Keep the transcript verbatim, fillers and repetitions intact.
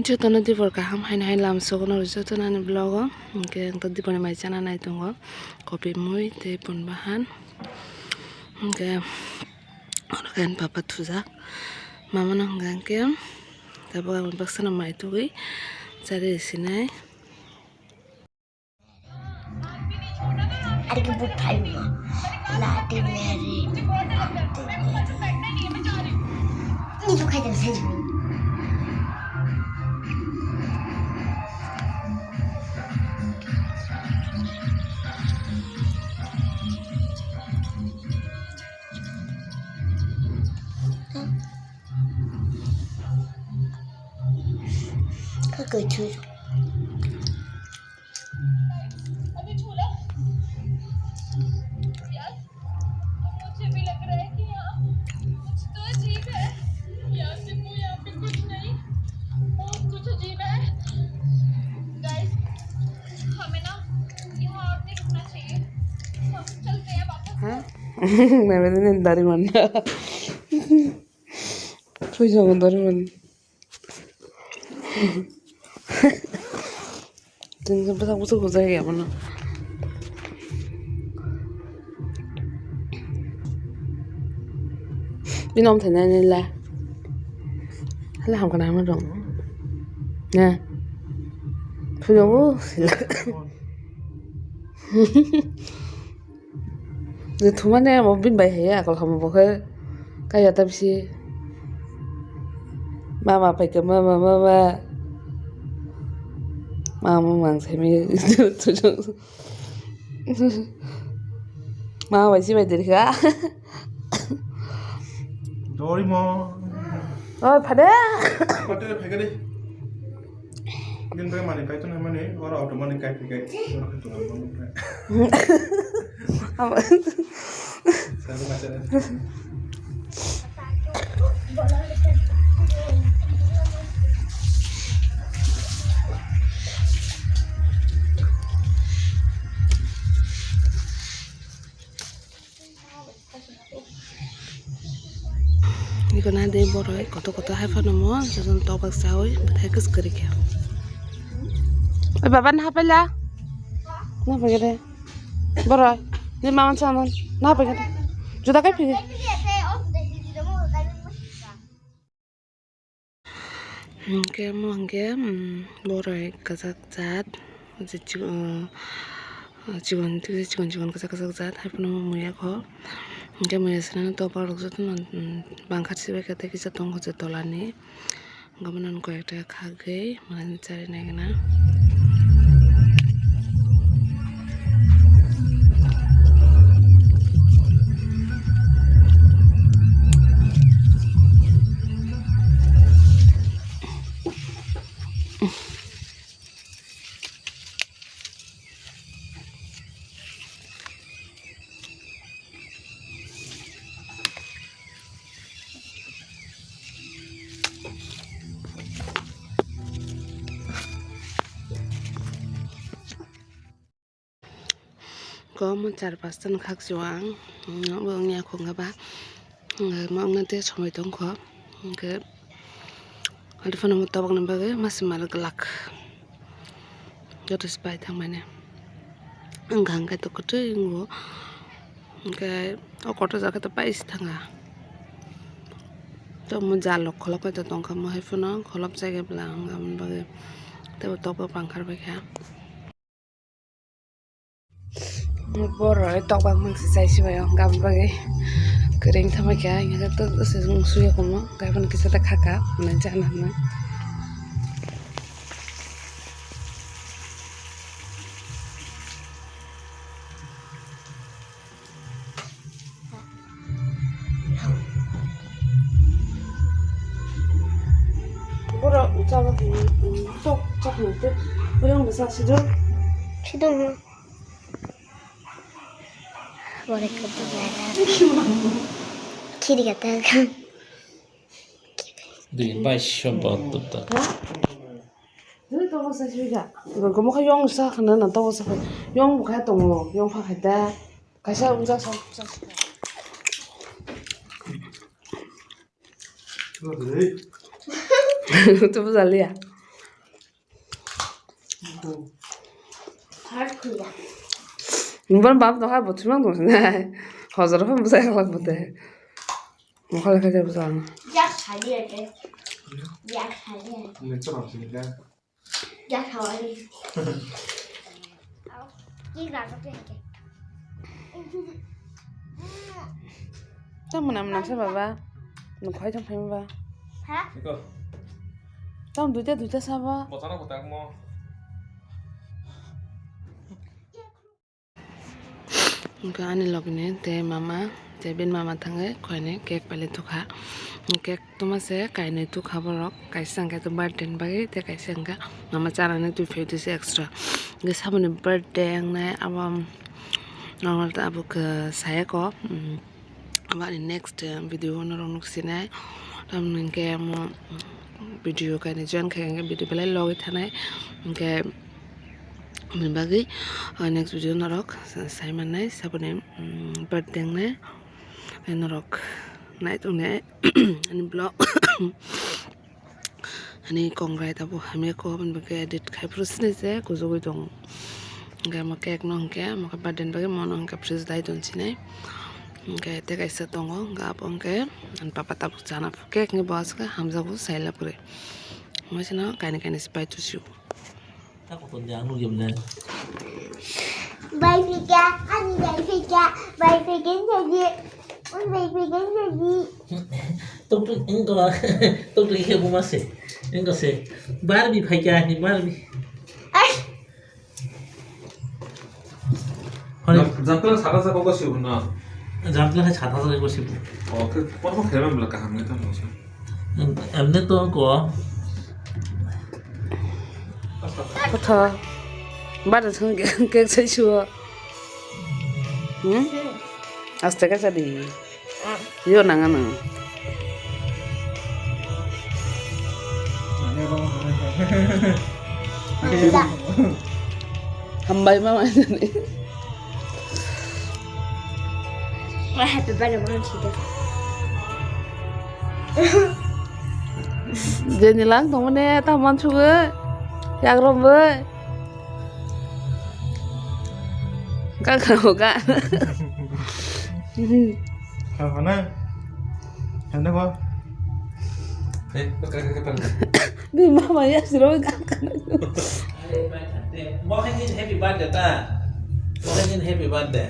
Jotono dibor kaham haino hai lam sogono jotono ani vlog o. Hwnkhe ang to dibor ni mai chana nai tongo. Kopi mui tei pun bahan. Hwnkhe oro khe ani papa thujak. Mama no hwnkha hwnkhe tabuk aboni baksa no mai tugui chari sinai. Are ke bu phalma. Lati meri. Ni tu khai dan sai. Ka kai chu. अभी झूला। यार, मुझे भी लग रहा है कि यहाँ कुछ तो अजीब है। यहाँ सिर्फ वो, यहाँ पे कुछ नहीं, बहुत कुछ अजीब है। गाइस, हमें ना यहाँ और नहीं रुकना चाहिए। हम चलते हैं वापस। Nai bai nini dari mana? Pui jong dari mana? Tini bwsak bwsak hujai ya mano. Bini om thainai nila. Hala hamkha nai mano dong. Ne. Pui jong sila. Je thumane amo bini bai hai akol kamo bo khe kaiya ta bisi mama paikha mama mama mama mang sai mi mama bai si bai dirkha. Dorimo. Oi phade. Phade phaikha de. Bini bagwi manwi kaitor hai mani, oro auto mani kai phai kai. Oro khe tongo, oro khe. Abo. Sabo kaisa. Niko na de boroi koto koto hai phano mo jojon tokbak chawi bwthai kwchwrwi khe. Oi baba na paila. Na paikha de. Boroi ni mama chaman na paikha de. Juda kai phige. Hwnkhe omo hwnkhe, um, boroi kwchak jat, je chi-, uh, chikon, chikon chikon kwchak kwchak jat, hai phano muya kho. Hwnkhe muya sinano topar rok jotono, um, bangkha sibai khe tei kisa tongkho je tolani. Hwnkhe bono koi ekta khagwi. Mane chari nai gana. Komo char pasta no khakchio ang, bo wngya khungkha ba, ma wngna tei somoi tongkho, hwnkhe. Hadi phano tobokni bagwi masi mal glak. Joto se pai thangmani. Wngkha hwnkhe to kwtwi wngo. Hwnkhe o kotor jaga to pai se thanga. To omo jal rok kholop pai tongkha, omo hai phano kholop jagwi bwla wngkha, aboni bagwi teibo tokbo pangkhar baikha. Borok tokbak mangsi chai sibai o gabur bagwi kwrwi wngtha maikha, hwnkhe to suya kumo, gaiphano kisa ta khaka hwnwi chana hwnwi. Borok chaba tok chakno tei oyang bwsa sidung. Sidung. Borok khe bujai. Khiri kata. Di baisho botto ta. Dui to bwsa sibika. Gomokha yong sa khana na to bwsa. Yong bwkha tongo, yong pha khaita. Kaisa ungjak sa, ungjak sa. Tubu jaliya. Har khuya. Inban bab no har botwi mang dong sinai. Hozor pha bwsa yak lak bote. Mokha lekha jai bwsa ang. Yak sadi ake. Yak sadi ake. Yak sawari. Ki ga ga ke. Tamo nam nam sa baba. Nukhai thang phai ba. Ha? Iko. Tamo duita duita sa ba. Botana botang mo. Hwnkhe ani logni tei mama tei bini mama thangwi khaini cake pailai thukha. Cake tuma se kainwi thukha borok, kaisa hwnkhe birthday ni bagwi tei kaisa hwnkhe mama chanani twi phai twi se extra. Hwnkhe saboni birthday wngnai abo normal ta abo khe saya kho. Abo ani next video o norok nuksinai. Tamoni hwnkhe omo video kainwi join khaikha hwnkhe video belai logwi thanai. Hwnkhe Aboni bagwi, ah, next video norok sa-, sai mannai, saboni, mm, birthday wngnai. Norok nai tongnai ani vlog. Ani kongrai tabuk hamya kho, aboni bagwi edit khai phuru sinai se kujugwi tongo. Hwnkhe omo cake no hwnkhe, omo khe birthday ni bagwi, omo no hwnkhe freeze dai ton sinai. Hwnkhe tei kaisa tongo, hwnkhe abo hwnkhe ani papa tabuk chana cake ni bo aswk hamjago, saila kwrwi. Omo sino kainwi kainwi se pai tusio. Bai phika, ani bai phika, bai phika saji, ani bai phika saji. Tok tok engko, tok tok khe buma se, engko se. Barbie phaikha ani Barbie. Ai. Hoi. Jam-, jamtwla sata sa kok sibu na. Jamtwla hai sata sa kok sibu. Oh, khe kono khe bela kaham ngai tamo sa. Em, emne to ko. Kotha. Bada thang ke, ke sai suo. Hmm? Aste ka sadi. Yo nang ano. Hambai mama. Happy birthday, mom, today. Jeni lang tongmani ta mansugwi, yakromwi. Kaka hoga. Kaka na? Kaka ko? Eh, kaka, kaka, kaka. Bi mama ya siro kaka. Mo khe nini happy birthday ta. Mo khe nini happy birthday.